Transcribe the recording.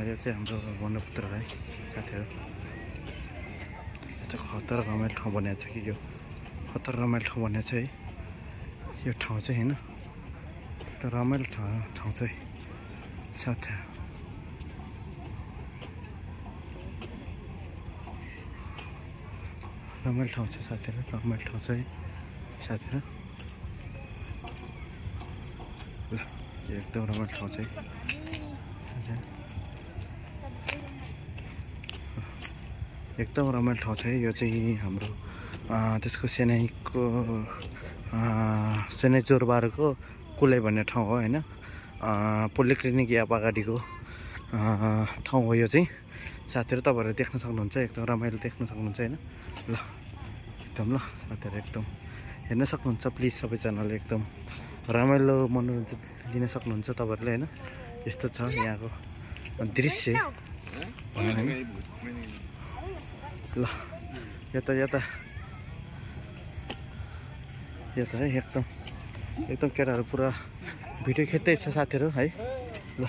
यो चाहिँ हाम्रो बनपुत्र है साथीहरू। यो चाहिँ खतर रमाइलो ठाउँ बनिएको छ कि यो खतर रमाइलो ठाउँ बनिएको छ है यो ठाउँ चाहिँ होइन। एकदम रमाइलो ठाउँ चाहिँ साथीहरू। रमाइलो ठाउँ छ साथीहरू, रमाइलो ठाउँ चाहिँ साथीहरू। ल यो एकदम रमाइलो ठाउँ चाहिँ एकदम रमाइलो ठाउँ छ है यो चाहिँ हाम्रो त्यसको सेनाई जोरबारको कुलै भन्ने ठाउँ हो होइन। पोलिक्लिनिक या अगाडिको ठाउँ हो यो चाहिँ साथीहरू। तपाईँहरूले देख्न सक्नुहुन्छ, एकदम रमाइलो देख्न सक्नुहुन्छ होइन। ल एकदम ल साथीहरू एकदम हेर्न सक्नुहुन्छ प्लिज सबैजनाले एकदम रमाइलो मनोरञ्जन लिन सक्नुहुन्छ तपाईँहरूले होइन। यस्तो छ यहाँको दृश्य। ल यता है एकदम केटाहरू पुरा भिडियो खिच्दै छ साथीहरू है। ल